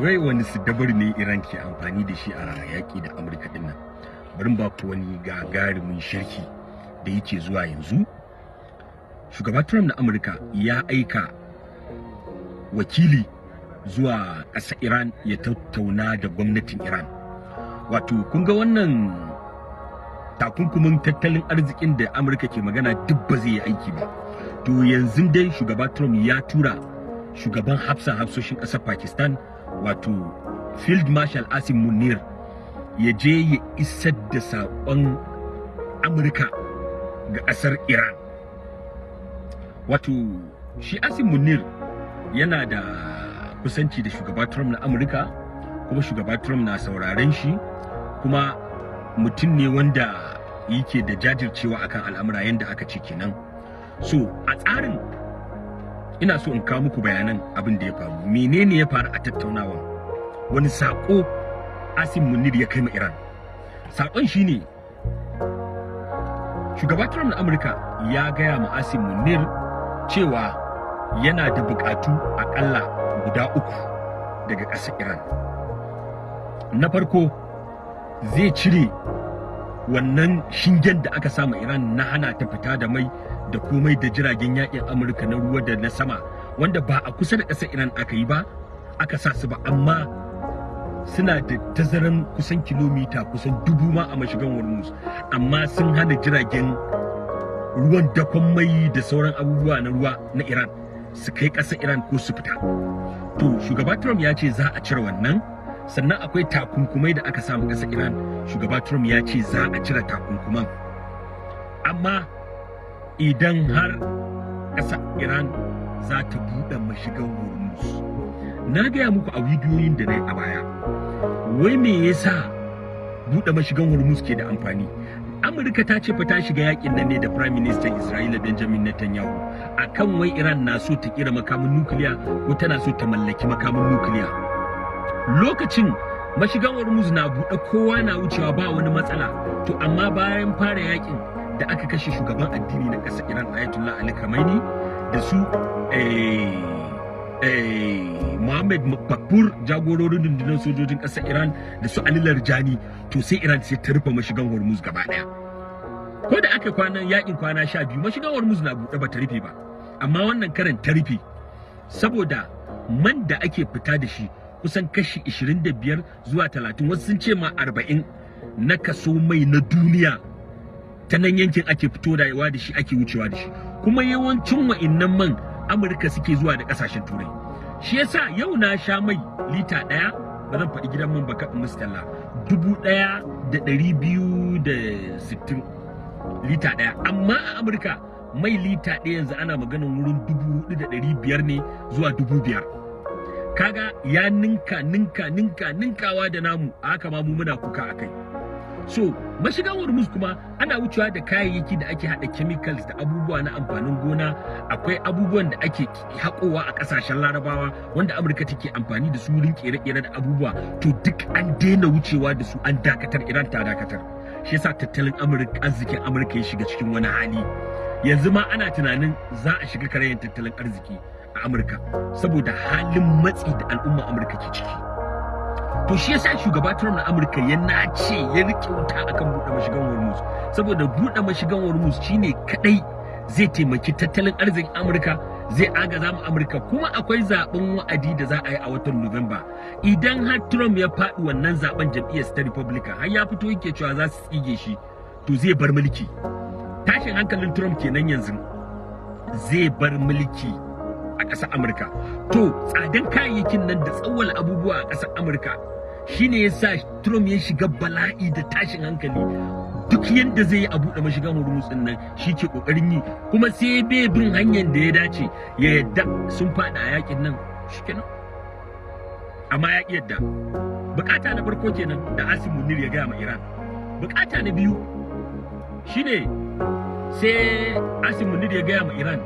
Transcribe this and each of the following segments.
Wai wani siddabaru ne Iran ke amfani da shi a yaƙi da Amurka din nan? Bari ba ku wani gagarumin sharhi da yake zuwa yanzu. Shugaba Trump na Amurka ya aika wakili zuwa ƙasar Iran ya tattauna da gwamnatin Iran. Wato kun ga wannan takunkumin tattalin arzikin da Amurka ke magana, duk ba zai yi aiki ba. To yanzu dai shugaba Trump ya tura shugaban hafsan hafsoshin ƙasar Pakistan, wato Field Marshal Asim Munir, ya je ya isar da saƙon Amurka ga ƙasar Iran. Wato shi Asim Munir yana da kusanci da shugaba Trump na Amurka, kuma shugaba Trump na sauraren shi, kuma mutum ne wanda yake da jajircewa akan al'amura, yadda aka ce kenan. So a tsarin ina so in kawo muku bayanan abin da ya faru, menene ya faru a tattaunawan, wani sako Asim Munir ya kai ma Iran. Sakon shine, shugaba Trump na Amurka ya gaya ma Asim Munir cewa yana da bukatu akalla guda uku daga ƙasar Iran. Na farko, zai cire wannan shingen da aka sama Iran na hana ta fita da mai da komai da jiragen yakin Amurka na ruwa da na sama, wanda ba a kusa da ƙasar Iran aka yi ba, aka sa su ba, amma suna da tazaran kusan kilomita kusan 1000 ma a mashigan Hormuz, amma sun hana jiragen ruwan dakon mai da sauran abubuwa na ruwa na Iran su kai ƙasar Iran ko su fita. To shugaba Trump ya ce za a cire wannan. Sannan akwai takunkumai da aka samu ƙasar Iran. Shugaba Trump ya ce za a cire takunkuman, amma idan har ƙasar Iran za ta buɗe mashigan Hormuz. Na gaya muku a bidiyoyin da na yi a baya, wai me yasa buɗe mashigan Hormuz ke da amfani? Amurka ta ce fa ta shiga yakin nan ne da Prime Minister Isra'ila Benjamin Netanyahu akan wai Iran na so ta kira makamin nukiliya ko tana so ta mallaki makamin nukiliya. Lokacin mashigan Hormuz na buɗe, kowa na wucewa, ba wani matsala. To amma bayan fara yakin da aka kashe shugaban addini na ƙasar Iran, Ayatollah Ali Khamenei, da su Muhammad Pakpour, jagororin rundunar sojojin ƙasar Iran, da su Ali Larijani, to sai Iran sai ta rufe mashigan Hormuz gaba ɗaya. Ko da aka kwanan yakin kwana 12, mashigan Hormuz na buɗe, ba ta rufe ba, amma wannan karan ta rufe saboda man da ake fita da shi kusan kashi 25 zuwa 30, wasu sun ce ma 40, na kaso mai na duniya ta nan yankin ake fito da yawa da shi, ake wucewa da shi. Kuma yawancin wa'innan man Amurka suke zuwa da kasashen Turai. Shi yasa yau na sha mai lita 1, ba zan faɗi gidan man ba kaɗin musu talla, 1260 lita 1, amma a Amurka mai lita 1 yanzu ana maganin wurin 4500 ne zuwa 5000. Kaga ya ninka ninka ninka ninkawa da namu. A haka ma mu muna kuka akai. So mashigan Hormuz kuma ana wucewa da kayayyaki da ake hada chemicals da abubuwa na amfanin gona. Akwai abubuwan da ake haƙowa a ƙasashen Larabawa wanda Amurka take amfani da su wurin kere-kere da abubuwa. To duk an daina wucewa da su, an dakatar, Iran ta dakatar. Shi yasa tattalin Amurka, arzikin Amurka ya shiga cikin wani hali. Yanzu ma ana tunanin za a shiga karayan tattalin arziki a Amurka saboda halin matsi da al'umma Amurka ke ciki. To shi yasa shugaba Trump na Amurka ya nace, ya rike wuta akan buɗe mashigan Hormuz, saboda buɗe mashigan Hormuz shine kadai zai taimaki tattalin arzikin Amurka, zai agaza mu Amurka. Kuma akwai zaben wa'adi da za a yi a watan Nuwamba. Idan har Trump ya faɗi wannan zaben, jam'iyyar ta Republican har ya fito yake cewa za su tsige shi, to zai bar mulki. Tashin hankalin Trump kenan yanzu, zai bar mulki a ƙasar Amurka. To tsadan kayayyakin nan da tsawwala abubuwa a ƙasar Amurka shine yasa Trump ya shiga bala'i da tashin hankali. Duk yadda zai yi a buɗe mashigan Hormuz din nan shi ke ƙoƙarin yi, kuma sai bai bin hanyar da ya dace, ya yadda sun faɗa a yakin nan, shikenan, amma ya ƙi yadda. Bukata na farko kenan da Asim Munir ya gaya ma Iran. Bukata na biyu shine, sai Asim Munir ya gaya ma Iran,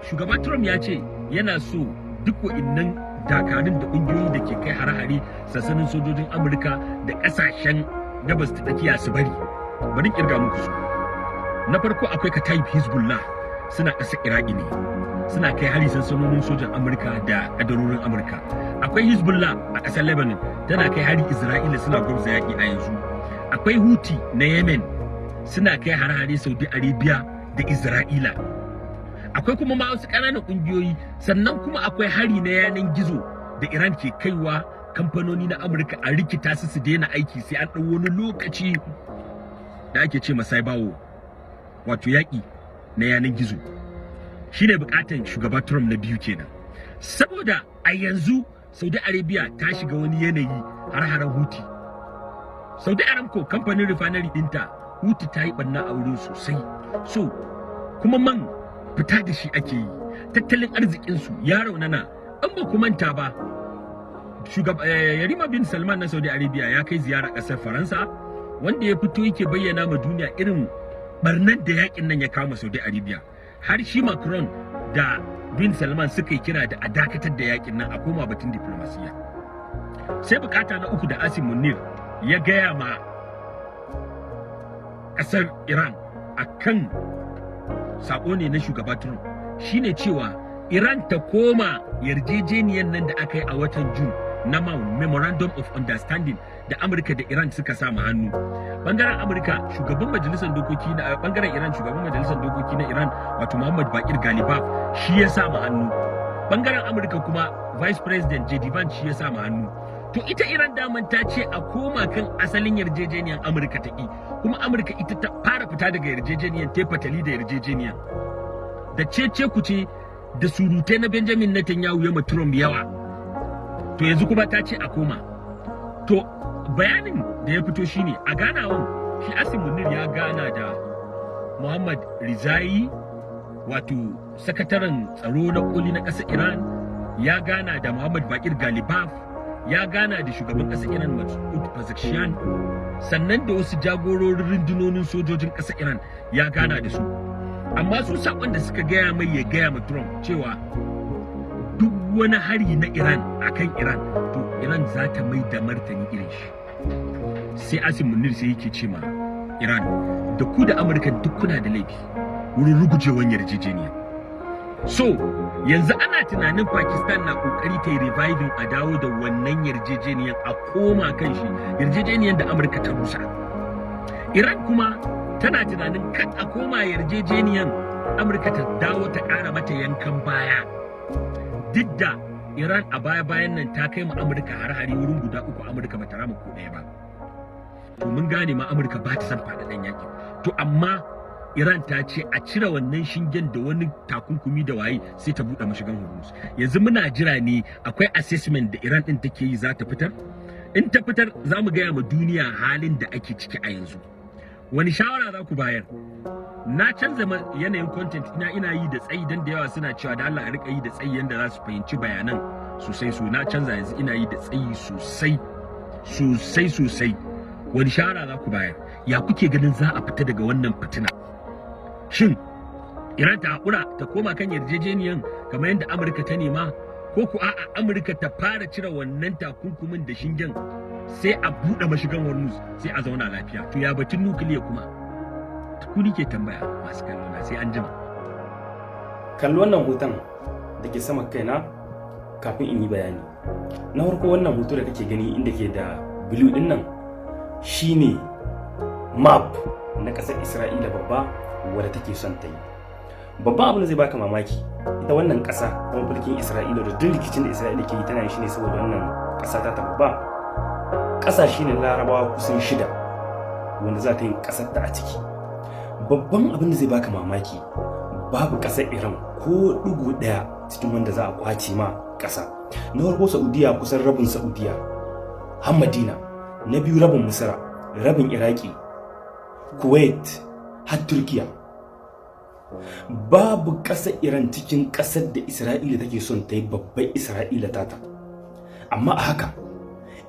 shugaba Trump ya ce yana so duk wa'innan dakarun da ƙungiyoyi da ke kai hare-hare sansanin sojojin Amurka da ƙasashen Gabas ta Tsakiya su bari. Bari kirga muku su. Na farko akwai Kataib Hezbollah, suna ƙasar Iraki ne. suna kai hari sansanonin sojan Amurka da kadarorin Amurka. Akwai Hezbollah a ƙasar Lebanon, tana kai hari Isra'ila, suna gwabza yaƙi a yanzu. Akwai Houthi na Yemen, suna kai har-hare Saudi Arabia da Isra'ila. Akwai kuma ma wasu ƙananan ƙungiyoyi. Sannan kuma akwai hari na yanan gizo da Iran ke kaiwa kamfanoni na Amurka, a rikita su, su daina aiki sai an ɗau wani lokaci, da ake ce ma cyber war, wato yaƙi na yanan gizo. Shine buƙatan shugaba Trump na biyu kenan, saboda a yanzu Saudi Arabia ta shiga wani yanayi, har-haren Houthi. Saudi Aramco, kamfanin refinery ɗinta, Houthi ta yi ɓanna a wurin sosai. So kuma man fita da shi ake yi, tattalin arzikinsu ya raunana. An ba ku manta ba, shugaba Yarima bin Salman na Saudi Arabia ya kai ziyara ƙasar Faransa, wanda ya fito yake bayyana ma duniya irin barnar da yakin nan ya kama Saudi Arabia. Har shi Macron da bin Salman suka yi kira da a dakatar da yakin nan, a koma batun diplomasiya. Sai bukata na uku da Asim Munir ya gaya ma kasar Iran akan sako ne na shugaba Trump shine cewa Iran ta koma yarjejeniyar nan da aka yi a watan June na Memorandum of Understanding da Amurka da Iran suka sa hannu. Bangaren Amurka, shugaban majalisar dokoki na bangaren Iran, shugaban majalisar dokoki na Iran, wato Muhammad Bakir Galibaf, shi ya sa hannu. Bangaren Amurka kuma, Vice President JD Vance shi ya sa hannu. To ita Iran daman ta ce a koma kan asalin yarjejeniyar, Amurka ta ki. Kuma Amurka ita ta fara fita daga yarjejeniyar, ta fatali da yarjejeniyar. Da cece kuce da surutai na Benjamin Netanyahu ya ma Trump yawa, to yanzu kuma ta ce a koma. To bayanin da ya fito shine, a ganawan shi Asim Munir ya gana da Muhammad Rizai, wato sakataren tsaro na koli na ƙasar Iran, ya gana da Muhammad Bakir Galibaf, ya gana da shugaban ƙasar Iran Masoud Pezeshkian, sannan da wasu jagororin rundunonin sojojin ƙasar Iran ya gana da su. Amma su saƙon da suka gaya mai ya gaya ma Trump cewa duk wani hari na Iran akan Iran, to Iran za ta mai da martani irin shi. Sai Asim Munir sai yake ce ma Iran, da ku da Amurka duk kuna da laifi wurin rugujewan yarjejeniya. So yanzu ana tunanin Pakistan na kokari ta yi reviving, a dawo da wannan yarjejeniyar, a koma kan shi, yarjejeniyar da Amurka ta rusa. Iran kuma tana tunanin kan a koma yarjejeniyar, Amurka ta dawo ta ƙara mata yankan baya, duk da Iran a baya bayan nan ta kai ma Amurka har-hari wurin guda uku, Amurka bata rama ko ɗaya ba. To mun gane ma Amurka ba ta son faɗaɗɗen yaƙi. To amma Iran ta ce a cire wannan shingen da wani takunkumi da waye, sai ta buɗe mashigan Hormuz. Yanzu muna jira ne, akwai assessment da Iran ɗin take yi, za ta fitar. In ta fitar, za mu gaya ma duniya halin da ake ciki a yanzu. Wani shawara za ku bayar? Na canza yanayin content ina yi da tsayi dan da yawa suna cewa da Allah a rika yi da tsayi yanda za su fahimci bayanan sosai. So na canza, yanzu ina yi da tsayi sosai sosai sosai. Wani shawara za ku bayar? Ya kuke ganin za a fita daga wannan fitina? Shin Iran ta haƙura ta koma kan yarjejeniyan kamar yadda Amurka ta nema, ko ku a'a, Amurka ta fara cire wannan takunkumin da shingen, sai a buɗe mashigan Hormuz, sai a zauna lafiya? To ya batun nukiliya kuma? Ku ke tambaya, masu kallo na, sai an jima. Kalli wannan hoton da ke sama kaina kafin in yi bayani. Na farko, wannan hoto da kake gani inda ke da blue din nan shine map na ƙasar Isra'ila babba wadda take son ta yi. Babban abin da zai baka mamaki, ita wannan ƙasa ta mafarkin Isra'ila, da duk rikicin da Isra'ila ke yi tana shi ne saboda wannan ƙasa ta babba. Ƙasashe ne Larabawa kusan shida wanda za ta yi ƙasar ta a ciki. Babban abin da zai baka mamaki, babu ƙasar Iran ko ɗigo ɗaya cikin wanda za a kwace ma ƙasa. Na farko, Saudiya, kusan rabin Saudiya har Madina. Na biyu, rabin Misira, rabin Iraki, Kuwait har Turkiya. Babu ƙasar Iran cikin ƙasar da Isra'ila take son ta yi babbar Isra'ila tata. Amma a haka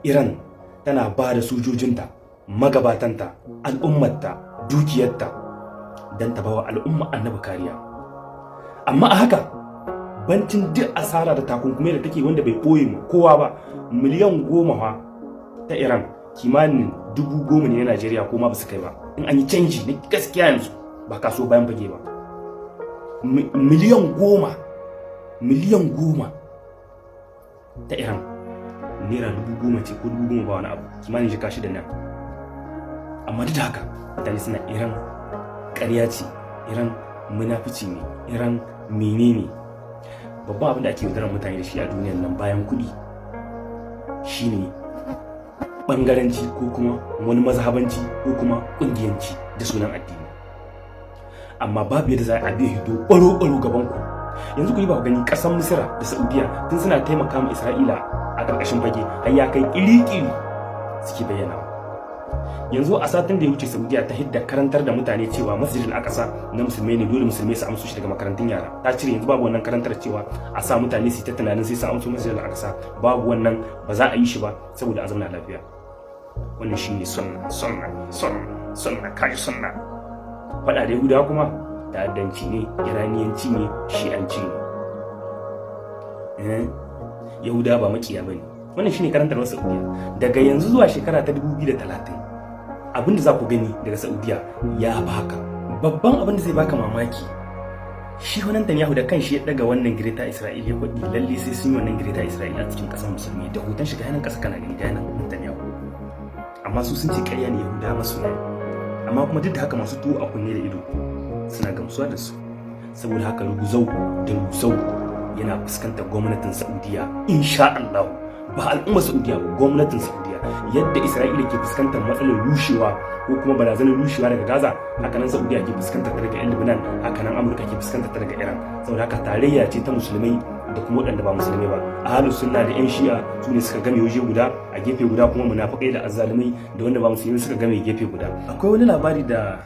Iran tana ba da sojojinta, magabatanta, al'ummarta, dukiyarta don ta bawa al'umma Annabi kariya. Amma a haka, bancin duk asara da takunkumai da take, wanda bai ɓoye mu kowa ba, miliyan 10 fa ta Iran kimanin 10,000 ne na Najeriya, ko ma ba su kai ba in an yi canji na gaskiya yanzu, ba kaso bayan fage ba. Miliyan 10. Miliyan 10 ta Iran naira 10,000 ce ko 10,000 ba wani abu, kimanin jika 6 nan. Amma duk da haka mutane suna Iran ƙarya ce, Iran munafici ne, Iran menene. Babban abin da ake yaudarar mutane da shi a duniyar nan bayan kuɗi shine ɓangaranci, ko kuma wani mazhabanci, ko kuma ƙungiyanci da sunan addini. Amma babu yadda za a biya hito ɓaro-ɓaro gaban ku. Yanzu ku yi ba ku gani, ƙasar Misira da Saudiya tun suna taimaka ma Isra'ila a ƙarƙashin fage har ya kai ƙiri-ƙiri suke bayyana. Yanzu a satin da ya wuce, Saudiya ta hidda karantar da mutane cewa Masjidil Aqsa na musulmai ne, dole musulmai su amso shi daga makarantun yara. Ta cire, yanzu babu wannan karantar cewa a sa mutane su ta tunanin sai su amso Masjidil Aqsa. Babu wannan, ba za a yi shi ba saboda a zauna lafiya. Wannan shine sunna, sunna, sunna, sunna, kai sunna. Faɗa da Yahudawa kuma ta'addanci ne, Iraniyanci ne, Shi'anci ne. Yahudawa ba makiya bane. Wannan shine karantarwar Saudiya. Daga yanzu zuwa shekara ta 2030, abin da za ku gani daga Saudiya ya baka babban abin da zai baka mamaki. Shi wannan Netanyahu da kanshi ya daga wannan Greater Israel, ya kwadi lalle sai sun yi wannan Greater Israel a cikin kasar musulmi. Da hoton shi ga yanan kasa, kana gani, ga yanan Netanyahu. Amma su sun ce ƙarya ne, Yahudawa masu ne. Amma kuma duk da haka masu tuwo a kunne da ido suna gamsuwa da su. Saboda haka ruguzau da rusau yana fuskantar gwamnatin Saudiya insha Allah. Ba al'ummar Saudiya ba, gwamnatin Saudiya. Yadda Isra'ila ke fuskantar matsalar rushewa ko kuma barazanar rushewa daga Gaza, hakanan Saudiya ke fuskantar ta daga yan Lebanon, hakanan Amurka ke fuskantar ta daga Iran. Saboda haka tarayya ce ta musulmai da kuma waɗanda ba musulmai ba. Ahlus sunna da yan Shi'a su ne suka game waje guda, a gefe guda kuma munafikai da azzalumai da wanda ba musulmai suka game gefe guda. Akwai wani labari da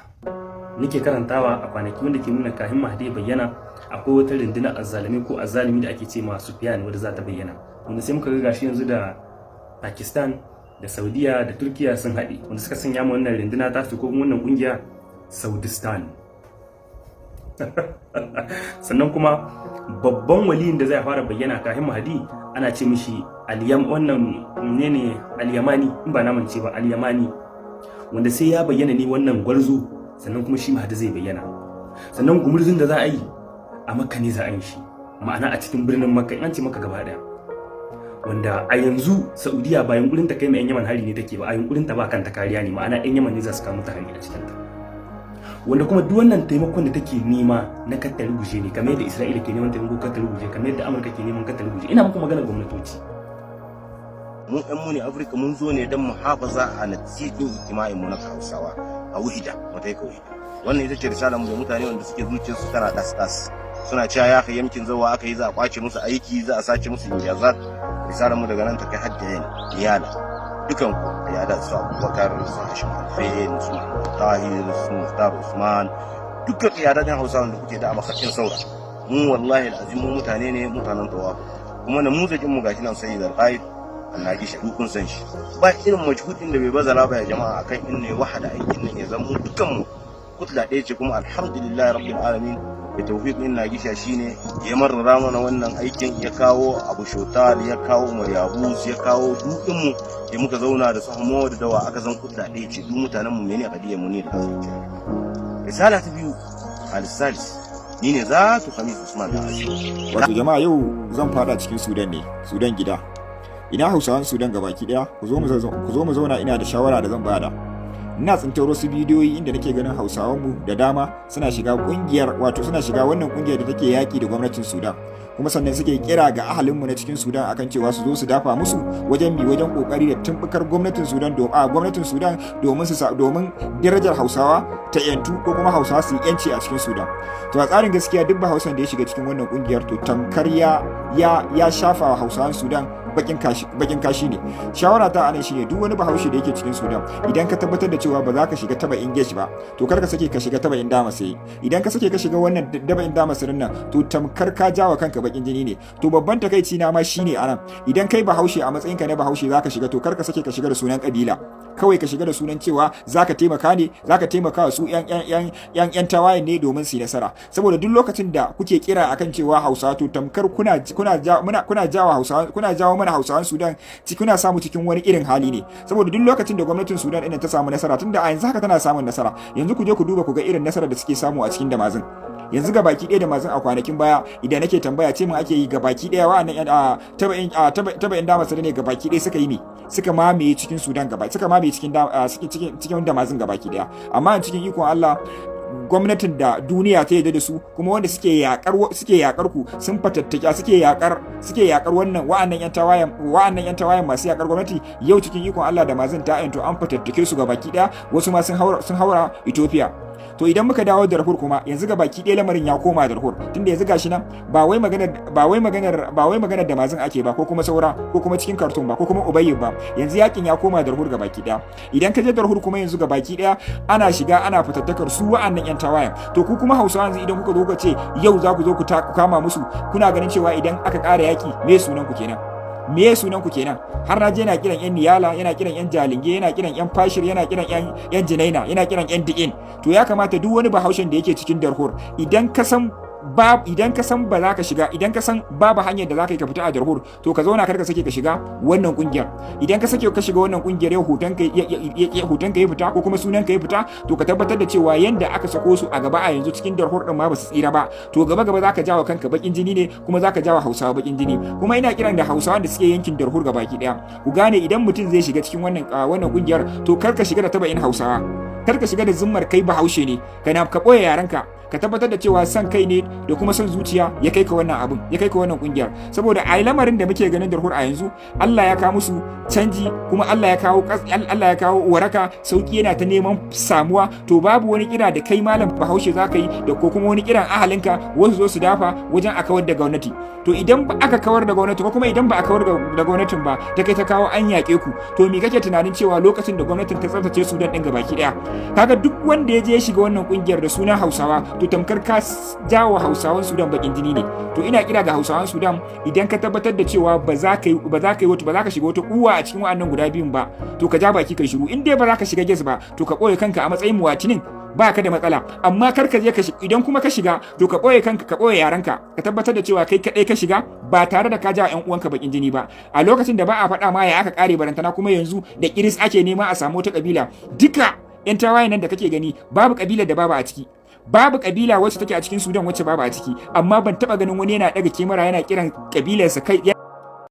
nake karantawa a kwanaki wanda ke nuna kafin Mahdi bayyana akwai wata rundunar azzalumai ko azzalumi da ake ce ma Sufyan wanda za ta bayyana, wanda sai muka ga gashi yanzu da Pakistan da Saudiya da Turkiya sun haɗe, wanda suka sanya mu wannan runduna ta su ko wannan kungiya Saudistan. Sannan kuma babban waliyin da zai fara bayyana kafin Mahdi ana ce mishi Aliyam, wannan ne ne Alyamani in ba na mance ba, Alyamani, wanda sai ya bayyana ne wannan gwarzo, sannan kuma shi Mahdi zai bayyana. Sannan gumurzun da za a yi a Makka ne za a yi shi, ma'ana a cikin birnin Makka, in an ce Makka gaba daya. Wanda a yanzu Saudiya ba yunkurin ta kai mai yan Yaman hari ne take ba, a yunkurin ta ba kanta kariya ne, ma'ana yan Yaman ne za su kawo mata hari a cikin ta. Wanda kuma duk wannan taimakon da take nema na kar ta ruguje ne, kamar yadda Isra'ila ke neman taimako kar ta ruguje, kamar yadda Amurka ke neman kar ta ruguje. Ina muku magana gwamnatoci. Mu ɗan mu ne Afirka, mun zo ne don mu hafaza a nasikin ijtima'in mu na Hausawa a wahida mu ta wahida. Wannan ita ce risalar mu da mutane wanda suke zuciyarsu tana das das, suna cewa ya kai yamkin zawa aka yi za a kwace musu aiki, za a sace musu injazat. Risalar mu daga nan ta kai hadda yin iyala dukan ku, ya da su Abubakar, su Hashim Alfain, su Tahir, su Muhtar Usman, dukkan iyalan Hausawa da kuke da a makakin saura. Mu wallahi alazim mu mutane ne mutanen tawafu, kuma na muzajin mu gashi nan Sayyid Al-Qaid Annagi shi kun san shi, ba irin majhudin da bai bazara ba ya jama'a akan in ne wahada aikin nan ya zama dukkan mu kutla ɗaya ce. Kuma alhamdulillah rabbil alamin, da tawfiq din Nagisha shine ya marrara mana wannan aikin, ya kawo Abu Shotal, ya kawo Umar Yabus, ya kawo dukin mu da muka zauna da su Hamo da Dawa, aka zan kutla ɗaya ce. Duk mutanen mu mene kadiyar mu ne da kasance. Risala ta biyu al-salis, ni ne za tu Khamis Usman da Asi. Wato jama'a, yau zan fada cikin Sudan ne, Sudan gida. Ina Hausawan Sudan gabaki daya, ku zo mu zauna, ina da shawara da zan bada. Ina tsintar wasu bidiyoyi inda nake ganin Hausawan mu da dama suna shiga kungiyar, wato suna shiga wannan kungiyar da take yaki da gwamnatin Sudan. Kuma sannan suke kira ga ahalinmu na cikin Sudan akan cewa su zo su dafa musu wajen bi wajen kokari da tumbukar gwamnatin Sudan, a gwamnatin Sudan, domin su domin darajar Hausawa ta yantu ko kuma Hausawa su yi yanci a cikin Sudan. To a tsarin gaskiya, duk Bahausan da ya shiga cikin wannan kungiyar, to tamkar ya shafa wa Hausawan Sudan bakin kashi ne. Shawara ta anan shine, duk wani Bahaushe da yake cikin Sudan, idan ka tabbatar da cewa ba za ka shiga taba engage ba, to kar ka sake ka shiga taba inda sai. Idan ka sake ka shiga wannan daba inda masirin nan, to tamkar ka jawa kanka bakin jini ne. To babban takaici na ma shine anan, idan kai Bahaushe, a matsayin ka na Bahaushe, zaka shiga, to kar ka sake ka shiga da sunan kabila. Kawai ka shiga da sunan cewa zaka taimaka ne, zaka taimaka wa su yan tawayen ne domin su yi nasara. Saboda duk lokacin da kuke kira akan cewa Hausawa, to tamkar kuna kuna muna kuna jawa Hausawa, kuna jawo mana Hausawan Sudan, kuna samu cikin wani irin hali ne. Saboda duk lokacin da gwamnatin Sudan ɗin ta samu nasara, tunda a yanzu haka tana samun nasara, yanzu ku je ku duba ku ga irin nasarar da suke samu a cikin Damazin. Yanzu ga baki ɗaya Damazin, a kwanakin baya idan nake tambaya, ce mun ake yi ga baki ɗaya wa'annan taba Damasil ne ga baki ɗaya suka yi ne suka mamaye cikin Sudan gaba, suka mamaye cikin Damazin gabaki ɗaya. Amma cikin ikon Allah, gwamnatin da duniya ta yarda da su, kuma wanda suke yakar ku sun fatattaka, suke yakar wannan wa'annan yan tawayen masu yakar gwamnati, yau cikin ikon Allah Damazin ta yanto, an fatattake su gabaki daya, wasu ma sun haura Ethiopia. To idan muka dawo Darfur kuma, yanzu ga baki ɗaya lamarin ya koma Darfur, tunda yanzu gashi nan ba wai maganar Damazin ake ba, ko kuma saura, ko kuma cikin Khartoum ba, ko kuma Ubayy ba. Yanzu yakin ya koma Darfur ga baki ɗaya. Idan ka je Darfur kuma, yanzu ga baki ɗaya ana shiga ana fitattakar su wa'annan yan tawayen. To ku kuma Hausawa, yanzu idan kuka zo kuka ce yau za ku zo ku kama musu, kuna ganin cewa idan aka ƙara yaki, me sunan ku kenan? Me sunan ku kenan? Har na je yana kiran yan Niyala, yana kiran yan Jalinge, yana kiran yan Fashir, yana kiran yan Jinaina, yana kiran yan Di'in. To ya kamata duk wani Bahaushen da yake cikin Darfur, idan ka san ba za ka shiga, idan ka san babu hanyar da za ka yi ka fita a Darfur, to ka zauna, kar ka sake ka shiga wannan kungiyar. Idan ka sake ka shiga wannan kungiyar, yau hoton ka ya fita ko kuma sunan ka ya fita, to ka tabbatar da cewa yanda aka sako su a gaba a yanzu cikin Darfur din ma ba su tsira ba. To gaba gaba za ka jawo kanka bakin jini ne, kuma za ka jawo Hausawa bakin jini. Kuma ina kiran da Hausawa da suke yankin Darfur gabaki daya, ku gane, idan mutum zai shiga cikin wannan kungiyar, to kar ka shiga da tabayin Hausawa, kar ka shiga da zummar kai Bahaushe ne, kana ka boye yarenka. Ka tabbatar da cewa son kai ne da kuma son zuciya ya kai ka wannan abun, ya kai ka wannan kungiyar. Saboda a lamarin da muke ganin Darfur a yanzu, Allah ya kawo musu canji, kuma Allah ya kawo waraka, sauki yana ta neman samuwa. To babu wani kira da kai malam Bahaushe zaka yi da ko kuma wani kiran ahalinka wasu zo su dafa wajen a kawar da gwamnati. To idan ba aka kawar da gwamnati, ko kuma idan ba a kawar da gwamnatin ba, ta kai ta kawo an yaƙe ku, to me kake tunanin cewa lokacin da gwamnatin ta tsaftace Sudan din gabaki daya? Kaga duk wanda ya je ya shiga wannan kungiyar da sunan Hausawa, to tamkar ka jawo Hausawan Sudan bakin jini ne. To ina kira ga Hausawan Sudan, idan ka tabbatar da cewa ba za ka yi wata ba za ka shiga wata uwa a cikin wa'annan guda biyun ba, to ka ja baki kai shiru. In dai ba za ka shiga ges ba, to ka ɓoye kanka a matsayin muwatinin, ba ka da matsala. Amma kar ka je ka idan kuma ka shiga, to ka ɓoye kanka, ka ɓoye yaranka, ka tabbatar da cewa kai kaɗai ka shiga ba tare da ka ja ƴan uwanka bakin jini ba. A lokacin da ba a faɗa ma ya aka ƙare, barantana kuma yanzu da kiris ake nema a samu wata ƙabila. Duka 'yan tawayen nan da kake gani, babu ƙabilar da babu a ciki, babu kabila wacce take a cikin Sudan wacce babu a ciki. Amma ban taba ganin wani yana daga kyamara yana kiran kabilarsa kai.